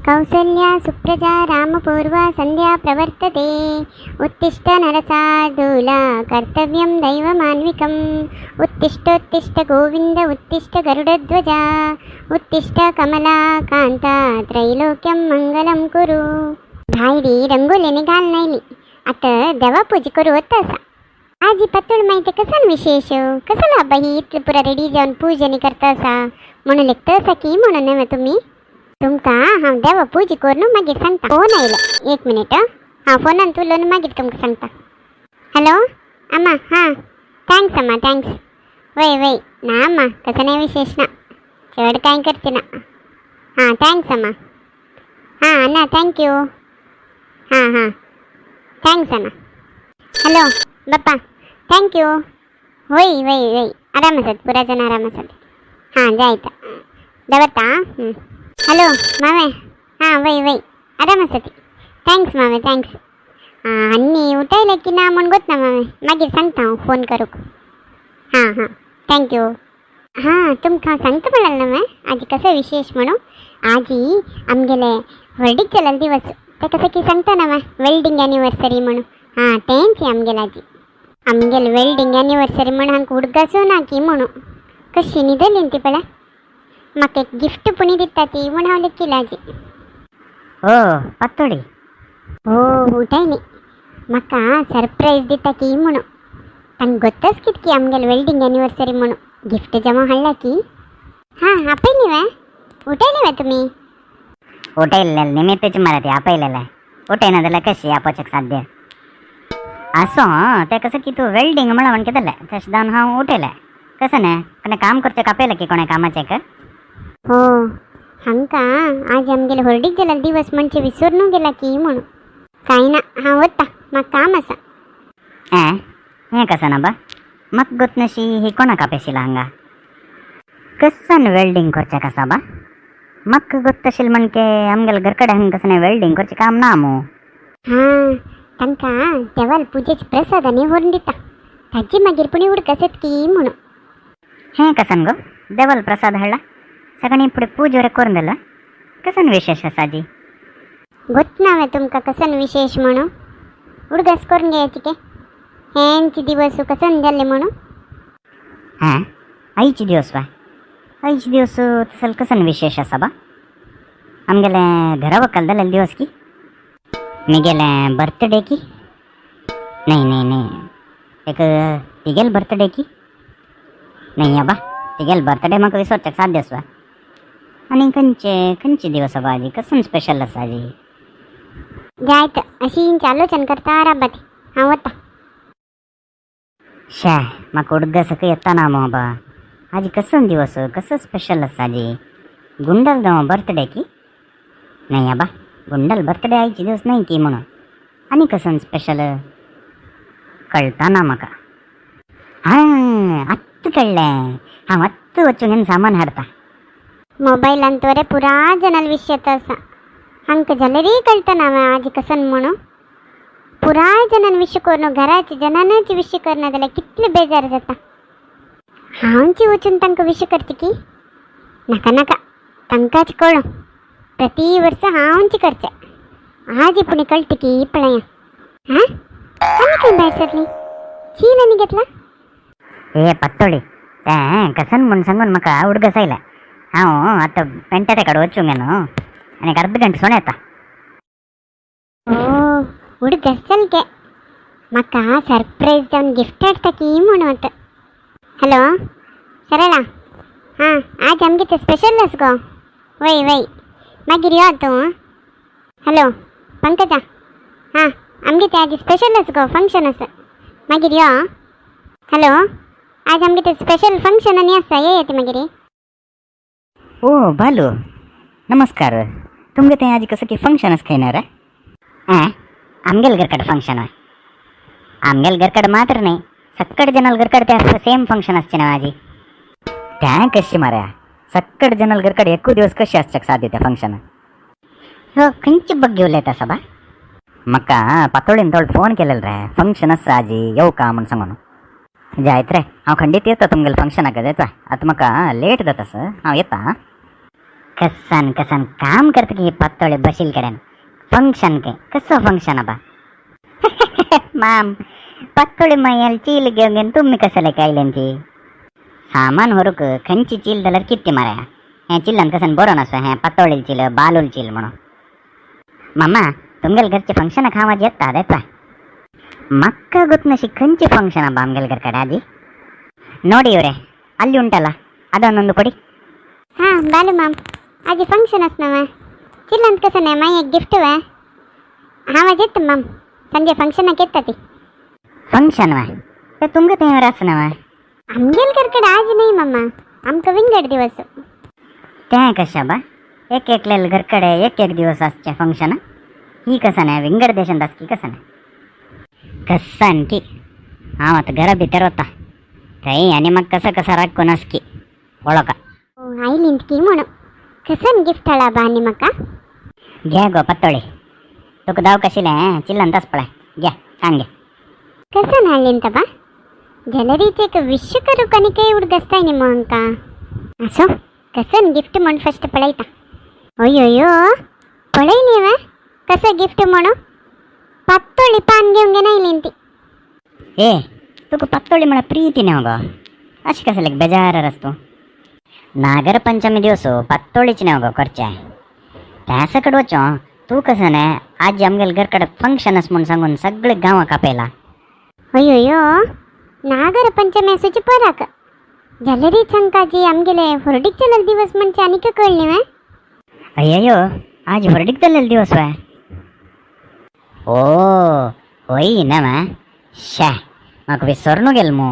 कौसल्या सुप्रजा रामपूर्वा संध्या प्रवर्तते. उत्तिष्ठ नरसार्दूला कर्तव्यं दैवमान्विकम्. उत्तिष्ठोत्तिष्ठ गोविंद उत्तिष्ठ गरुडध्वजा उत्तिष्ठ कमलाकांता त्रैलोक्यं मंगलं कुरु. भायरी रंगोलीने घाल नायली. आता देवा पूजा करू होत असा. आजी पत्तूळ माहिती कसान विशेष कसला बाई इतलं पुरा रेडी जाऊन पूजनी करता असा म्हणून लेखता असा की म्हणून नव्हे तुम्ही. तुमका हांव देवा पूजा करून मागीर सांगता. फोन आयला, एक मिनिट. हां, फोनान उलोवन मागीर तुमकां सांगता. हॅलो अम्मा. हां, thanks अम्मा, thanks. वय वय, ना अम्मा, कसं नाही विशेष ना, चड काय करते ना. हां, thanks अम्मा. हां अण्णा, thank you. हां हां, thanks Anna. Hello Bappa, thank you. वय वय वय, आराम आसात, पुरा जण आराम आसात. हां, जायता दवरता. हॅलो मावे. हां, वय वय, आराम आसात. Thanks मावे, thanks. आनी उठायले की ना म्हण गोत ना मावे, मागीर सांगता हांव फोन करूंक. हां हां, thank you. हां, तुमकां सांगता म्हणलें ना माय आजी कसं विशेष म्हणून. आजी आमगेले व्हडीक जालेले दिवस ते कसं की सांगता ना माय, वेल्डिंग एनिवर्सरी म्हणून. हां, तेंच आमगेले आजी. आमगेले वेल्डिंग एनिवर्सरी म्हण हांकां उडगासो ना की म्हणून कशी न्हिदली ती पळय. म्हाका एक गिफ्ट पुणी दिता ती म्हण हांव लेखिला आजी. ओ पातोळी. हो, उठायली. म्हाका सरप्राईज दिता की म्हणून. तांकां गोत्तच कितकी आमगेले वेल्डिंग एनिवर्सरी म्हणून गिफ्ट जमा हाडला की. हां, आपयली वे? उठयली वे तुमी? उठयलेले निमित्तच मरे ती आपयलेले. उठयना जाल्यार कशी आपोवचेक साध्य आसो. तें कसं की तूं वेल्डिंग म्हणून म्हण कितें तशें जावन हांव उठयलें. कसं न्ही कोणें काम करचें आपयलें की कोणें कामाचें? हो, हांकां आज आमगेले होर्डीक जाल्यार दिवस म्हणजे विसरून गेला की म्हणून. काय ना, हांव वता, म्हाका काम आसा. हें हें कसं ना बा, म्हाका गोत नशी ही कोणाक आपयशिला हांगा? कसन वेल्डिंग करचें कसा बा? म्हाका गोत आशिल्लें म्हणके आमगेले घरकडे हांगा कसं वेल्डिंग करचें काम ना मू. हां, तांकां देवाल पुजेचे प्रसाद आनी व्हरून दिता, ताजी मागीर पुणी उडकास येत की म्हणून. हें कसन गो देवाल प्रसाद हाडला, सगळीं फुडें पूज वगैरे करून दिला, कसन विशेष आसा जी? गोत ना तुमकां कसन विशेष म्हणून. उडगास करून घ्यायची के हेंच दिवस कसन जाल्ले म्हणून. हां, आईची दिवस बा, आईची दिवस तसल कसन विशेष आसा बा? आमगेले घरा वक्कल जालेले दिवस की मिगेले बर्थडे की? नाही नाही नाही, एक तिगेल बर्थडे की नाही बा. तिगेल बर्थडे म्हाका विसरच्याक साध्य आसा. आनी खंयचे खंयचे दिवस बा आजी, कसन स्पेशल आसा आजी? जायत अशी आलोचन करता राबा ती, हांव वता. शे, म्हाका उडगास येता ना मो बा. आजी कसन दिवस कसं स्पेशल आसा आजी? गुंडल बर्थडे की नाही बा? गुंडल बर्थडे आयचे दिवस नाही की म्हणून. आनी कसन स्पेशल कळटा ना म्हाका. हां, आत्त कळ्ळें. हांव आत्त वचून सामान हाडटा. मोबायलान तोरे पुरा जनाल विश आसा. हांकां जाल्यारय कळटा ना आजी कसन म्हणून. पुराय जणान विश करून घराचे जनानच विश करना जाल्यार कितले बेजार जाता. हांवची वचून तांकां विश करता की? नाका नाका, तांकांच कळो. प्रति वर्सा हांवची करचें. आजी पुणी कळटा की पळया. हां, आनी खंय भायर सरली? चील आनी घेतला. ए पत्तोळी, तें कसन म्हूण सांगून म्हाका उडगास आयलें. हांव आतां पेंटाटे कडेन वचूंक न्हू आनी एक अर्द घंटे सोण येता. ओ, उडगास जाल गे. म्हाका सरप्राईज जावन गिफ्ट हाडटा की म्हणून आतां. हॅलो सरळा. हां, आज आमगे ते स्पेशल आस गो. वय वय, मागीर यो तूं. हॅलो पंकजा. हां, आमगे ते आज स्पेशल आस गो, फंक्शन आसा, मागीर यो. हॅलो, आज आमगे ते स्पेशल फंक्शन आनी आसा, ये येते मागीर. ओ बालू, नमस्कार. तुमगे तें आजी कसं की फंक्शन आसा खंय न्हय रे? आं, आमगेल घरकडे फंक्शन आहे? आमगेल घरकडे मात्र नाही, सक्कड जनाल घरकडे त्या सेम फंक्शन असचे ना आजी. त्या कशी माऱ्या, सक्कड जनाल घरकडे एकू दिवस कशी असच्याक साध्य त्या फंक्शन? हो, खंयची बग घेऊन येता बा? म्हाका पातोळीन थोडो फोन केलेलो रे, फंक्शन आसा आजी, येवका म्हूण सांगून. जायत रे, हांव खंडीत येता तुमगेले फंक्शनाक. येता आतां म्हाका लेट जाता सर, हांव येता. कसान कसान काम करता की पातोळे बशील कडेन. फंक्शन के कसो फंक्शन आबा? माम, पातोळी मायाल चील घेवन तुमी कसले कायलें ती? सामान व्हरूंक खंयची चील जाल्यार कितें माराया? हें चिल्लान कसन बरो नासो. हें पातोळील चील, बालूल चील म्हणून. मामा, तुमगेले घरचे फंक्शनाक हांव आज येता. येता. म्हाका ಗೊತ್ತನಶಿ ಖಂಚಿ ಫಂಕ್ಷನ್ ಅಬ್ಬ ಆಮ್ಗೆಲ್ ಕಡೆ ಆಜಿ. ನೋಡಿ ಇವ್ರೆ, ಅಲ್ಲಿ ಉಂಟಲ್ಲ, ಅದನ್ನೊಂದು ಕೊಡಿ. ಹಾಂ ಬಾಲು ಮಾಮ್, ಆಜಿ ಫಂಕ್ಷನ್ ಅಸ್ನವ ಚಿಲ್ಲಂತ ಕಸನೆ ಮೈ ಗಿಫ್ಟ್ ಹಾಂ ಅಜ್ ಎತ್ತು ಮಾಮ್, ಸಂಜೆ ಫಂಕ್ಷನ್ ಎತ್ತತಿ. ಫಂಕ್ಷನ್ ವಾ ತುಮ್ಗೆ ತೇವರ ಆಸನವ? आमगेल घरकडे आज नाही मामा, आमकां विंगड दिवस. ते कशा बा? एक एकल्याल घरकडे एक एक दिवस आसचे फंक्शन. ही कसं नाही विंगड देशांत आसकी कसं नाही कसं की? हांव आतां घरा भितर वता थंय आनी म्हाका कसं कसं राग आसकी पळोवका. आयलींत की म्हणून कसन गिफ्ट हाडा बा आनी म्हाका. घे गो पत्तोळी, तुका दाव कशिलें चिल्लान तस पळय. घे, कान घे. कसन हाडलींत बा? जलरीचे एक विश करू कनिके उडगस्ताय नि अंका. असो, कसन गिफ्ट म्हण फस्ट पळयता. अय्यो, पळयली वे कसं गिफ्ट म्हणून? पातोळी पान घेवन घेना ती. ए, तुका पत्तोळी म्हळ्यार प्रीती न्हय गो? अशें कसलें बेजार आस तूं? नागर पंचमी दिवस पत्तोळीच न्हय गो करचें? त्या सकट वचो तूं. कसं न्हय आज आमगेले घर कडेन फंक्शन आस म्हूण सांगून सगळे गांवाक आपयला. अय्यो, नागर पंचमी आसूची पराक जलरी सांगकाजी आमगेले होर्डीक चलल दिवस म्हणजे आनीक कळ्ळी वे. अय्यो, आज होर्डीक जाल्लेलो दिवस वे? ओ, होय ना मा? शे, म्हाका विसरनू गेल मू.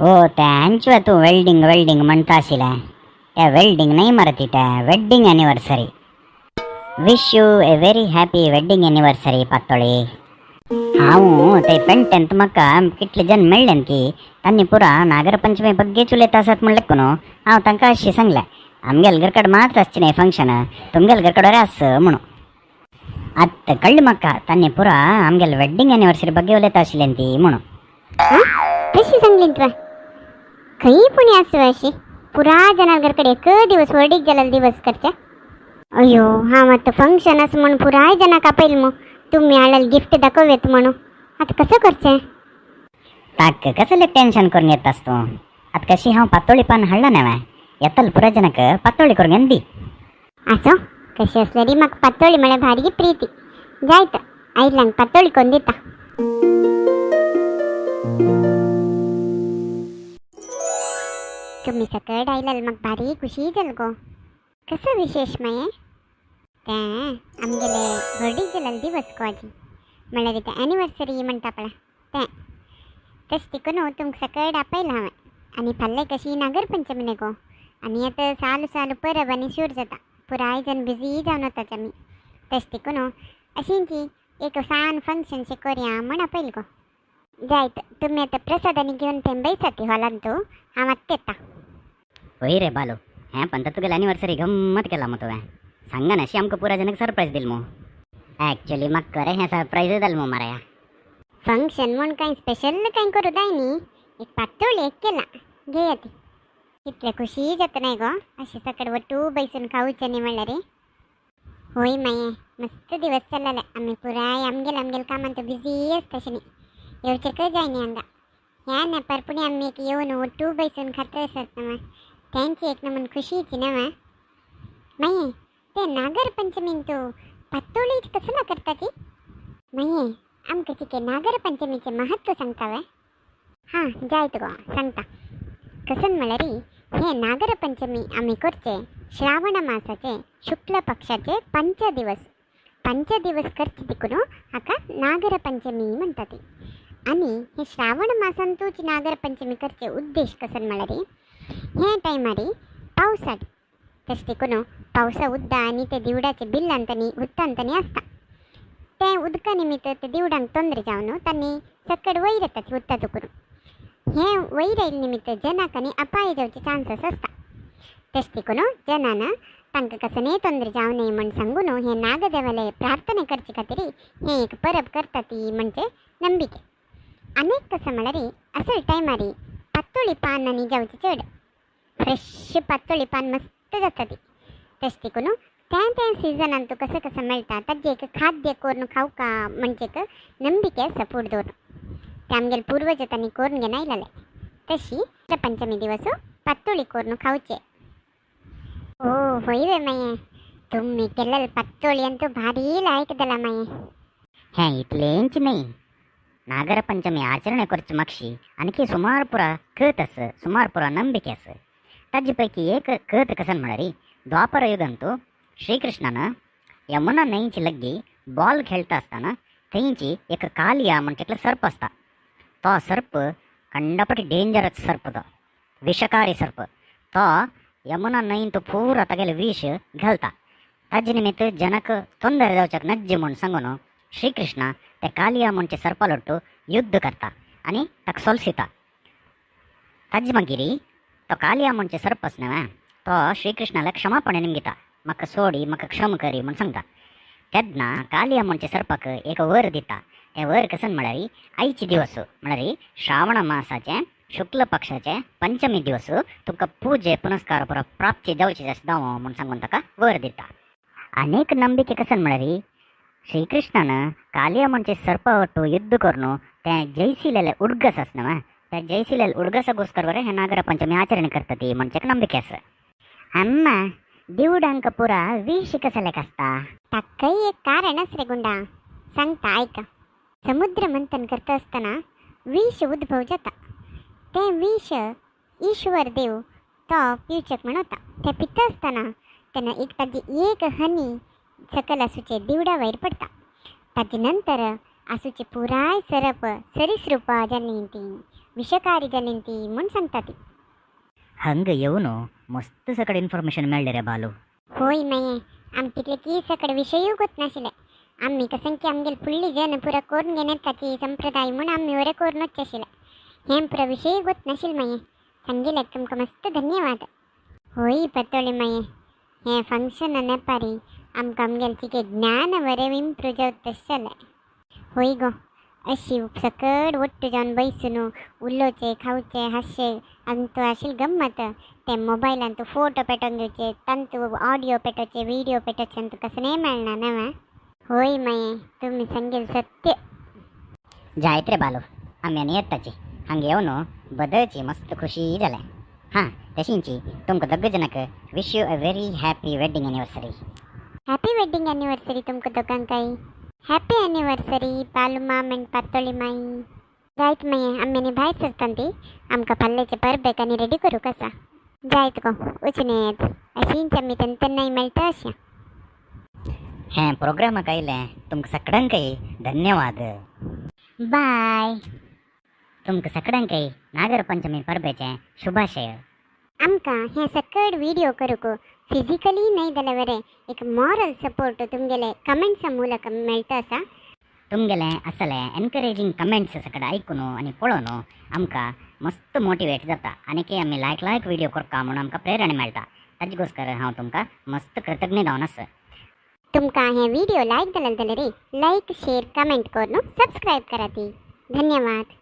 ओ, तेंच वे तूं वेल्डिंग वेल्डिंग म्हणटा आशिल्लें? ते वेल्डिंग न्हय मरे ती, ते wedding anniversary. Wish you a very happy wedding anniversary पातोळी. हांव ते पेंटेंत म्हाका कितले जण मेळ्ळेन की तांणी पुरा नागर पंचमी बग्गेच उलयता आसात म्हण लेखून हांव तांकां अशें सांगलें, आमगेले घरकडेन मात्र आसचें न्हय फंक्शन, तुमगेले घरकडेन आस म्हणून. आतां कळ्ळें म्हाका, तांणी पुरा आमगेले वेड्डिंग एनिवर्सरी ಬಗ್ಗೆ उलयता आशिल्लें ती म्हणून. कशी सांगली तुवें? खंय पुणी आसू अशी पुरा जनां घरकडे एक दिवस होर्डीक जाल्यार दिवस करचे. अय्यो, हांव आतां फंक्शन आसा म्हूण पुराय जनाक आपयल मू, तुमी हाडलेले गिफ्ट दाखोवयेत म्हणून. आतां कसं करचें? ताक कसलें टेन्शन करून घेतास तूं? आतां कशी हांव पातोळी पान हाडला न्हय, येतलो पुरा जनाक पातोळी करून घेवन दी. असो, कशी असल्यारी म्हाका पातोळी म्हळ्यार भारी प्रीती. जायत, आयल्यांक पातोळी कोन्न दिता. तुम्ही सकट आयल्यार म्हाका भारी खुशी जाल गो. कसो विशेष माये तें? आमगेले व्हडीक जाल्यार दिवस गो आजी, म्हळ्यार तें एनिवर्सरी म्हणटा पळय तें. तशें तिकून तुमकां सकट आपयलां हांवें. आनी फाल्यां कशी नागर पंचमी न्ही गो, आनी आतां सालू सालू परब आनी शूर जाता, पुराय जण बिजी जावन वतात आमी. तशें तिकून अशींची एक सान फंक्शन शे करया म्हण आपयल गो. जायत, तुमी आतां प्रसाद आनी घेवन थंय बैसात हॉलांत, तूं हांव आत्तां येता. होय रे बालू, हें पण तर तुगेली एनिवर्सरी गम्मत केला मग तुवें. सांगा ना, अशी आमकां पुरा जनाक सरप्रायज दिल मू. ॲक्च्युली म्हाका खरें हें सरप्रायज जालें मू माराया. फंक्शन म्हूण कांय स्पेशल कांय करूं जाय न्ही, एक पातोळी एक केला, घेया ती. कितले खुशी जाता न्हय गो अशें सकट वटू बैसून खावचें न्ही म्हणल्यार. होय माये, मस्त दिवस चल्लेले. आमी पुराय आमगेले आमगेले कामांत बिजी आसता अशें न्ही, येवचेकय जाय न्ही हांगा. ह्या नेपार पुणी आमी एक येवन वटू बैसून खाता आसत न्हय, तेंची एक नमून खुशीची न्हय. माये, ते नागर पंचमीन तूं पातोळी कसला करता ती? माये, आमकां चिके नागर पंचमीचें महत्व सांगता वे? हां जायत गो, सांगता. कसन म्हळ्यार हे नागर पंचमी आमी करचे श्रावण मासाचे शुक्ल पक्षाचे पंच दिवस. पंच दिवस करचे देखून हाका नागर पंचमी म्हणटा ती. आनी हे श्रावण मासांतूच नागर पंचमी करचे उद्देश कसन म्हळ्यार हे टायमारी पावसाट, तशें देखून पावसा उद्दा आनी ते दिवडाचे बिल्लांतनी उदकांतनी आसता. ते उदका निमित्त ते दिवडांक तोंदरे जावन तांणी सकड वयर येतात उदका दुकून. हे वयर आयिल्ले निमित्त जनाक आनी अपाय जावचे चान्सीस आसता. तशें देखून जनान तांकां कसलेय तोंदरे जावं नये म्हण सांगून हे नागदेवाले प्रार्थना करचे खातीर हे एक परब करता ती म्हणजे नंबिके. अनेक कसं म्हळ्यार असल टायमारी पातोळी पान आनी जावची चड फ्रेश पातोळी पान मस्त जाता ती. तशें देखून त्या त्या सिजनान तूं कसं कसं मेळटा ताजें एक खाद्य करून खावका म्हणजे एक ನಂಬಿಕೆ आसा फूड दवरून ते आमगेले पूर्वज तांणी करून घेवन आयलेले. तशी पंचमी दिवस पातोळी करून खावचे. ओ होय रे माये, तुम्ही केलेले पातोळी अंतू भारी लायक दला माये. हें इतलेंच न्हय, नागरपंचमी आचರಣೆ करचे मागशी आणखी सुमार पुरा कत आस, सुमार पुरा ನಂಬಿಕೆ आस. ताजे पैकी एक कत कसन म्हळ्यार द्वापर युगांतु श्रीकृष्णान यमुना न्हंयची लग्गी बॉल खेळटा आसतना थंयची एक कालिया म्हणचे एकलो सर्प आसता. तो सर्प कंडापटी डेंजरस सर्प, तो विषकारी सर्प. तो यमुना न्हंयंत पुरा तागेले विष घालता. ताजे निमित्त जनक ತೊಂದರೆ जावच्याक नज्जे म्हूण सांगून श्रीकृष्ण ते कालिया म्हणचे सर्पालोट्टू युद्ध करता आनी ताका सोलसिता. ताजे मागीर तो कालिया म्हणचे सर्प आसा न्हय, तो श्रीकृष्णाला क्षमापणे निमगिता, म्हाका सोडी, म्हाका क्षम करी म्हूण सांगता. तेन्ना कालिया म्हणचे सर्पाक एक वर दिता. ते वर कसन म्हळ्यार आयचे दिवस म्हळ्यार श्रावण मासाचे शुक्ल पक्षाचे पंचमी दिवस तुका पूजे पुनस्कार पुरा प्राप्ती जावची जावं म्हूण सांगून ताका वर दिता. अनेक ನಂಬಿಕೆ कसन म्हळ्यार श्रीकृष्णान कालिया म्हणचे सर्पा ಒಟ್ಟು युद्ध करून ते जयसिलेले उडगस आसा न्हय, त्या जयसिलेले उडगसाಗೋस्कर बरें हे नागरा पंचमी आचರಣೆ करता ती म्हणचे एक ನಂಬಿಕೆ आसा. अम्मा, दिवडांक पुरा विष कसलेक आसता? ताकाय एक कारण आस रे गुंडा, सांगता आयका. समुद्र मंथन करता आसतना विष उद्भव जाता. तें विष ईश्वर देव तो पिवचेक म्हण वता. तें पिता आसतना तेन्ना एक ताजी एक हनी सकल आसूचे दिवडा वयर पडटा. ताजे नंतर आसूचे पुराय सरप सरीसृप जाली ती, विषकारी जाली ती म्हूण सांगता ती. हंग येवन मस्त सकड इन्फॉर्मेशन मेळ्ळें रे बालू. होय माये, आमकां तितले की सकड विशयूय गोत नाशिल्ले. आमी कसं की आमगेले फुडली जन पुरा करून घेन येताची संप्रदाय म्हूण आमी वरे करून वचचे आशिल्ले. हें पुरा विशयूय गोत नाशिल्ले माये. सांगिल्ल्याक तुमकां मस्त धन्यवाद. होय पतोळी माये, हें फंक्शन नेपारी आमकां आमगेलें चिके ज्ञान बरें इम्प्रूव जावत तशें जालें. होय गो, अशी सकड ಒಟ್ಟು जावन बैसून उलोवचें, खावचें, हांसचें आमचो आशिल्ली गम्मत. ते मोबायलान फोटो पेटोवन घेवचे, तांतू ऑडियो पेटोवचे, व्हिडिओ पेटोवचे, अंतू कसलें मेळना न्हय. होय माये, तुमी सांगेल सत्य. जायत रे बालू, आमी आनी येताची हांगा येवन बदलची मस्त खुशी जालें. हां, तशींची तुमकां दोग जाणांक wish you a very happy wedding anniversary. Happy wedding anniversary तुमकां दोगांकय. हॅपी एनिवर्सरी बालू माम आनी पातोळी माई. जायत माये, आमी आनी भायर सरता ती. आमकां फाल्याचे परबेक आनी रेडी करूंक आसा. जायत गो, वचून येयात. अशींच आमी तेन्ना तेन्नाय मेळटा अशें. हें प्रोग्रामाक आयलें तुमकां सगळ्यांकय धन्यवाद. बाय. तुमकां सगळ्यांकय नागरपंचमी परबेचे शुभाशय. आमकां हें सकड व्हिडिओ करूंक फिजिकली न्हय जाल्यार बरें एक मॉरल सपोर्ट तुमगेले कमेंट्सा ಮೂಲಕ मेळटा आसा. तुमगेले असले एनकरेजींग कमेंट्स सगळे आयकून आनी पळोवन आमकां मस्त मोटिवेट जाता आनी आमी लायक लायक व्हिडिओ करता म्हणून आमकां प्रेरणा मेळटा. ताजे गोस्कर हांव तुमकां मस्त कृतज्ञ जावन आसा. तुमकां हें व्हिडिओ लायक जालें जाल्यार लायक, शेअर, कमेंट करून सबस्क्रायब करात. धन्यवाद.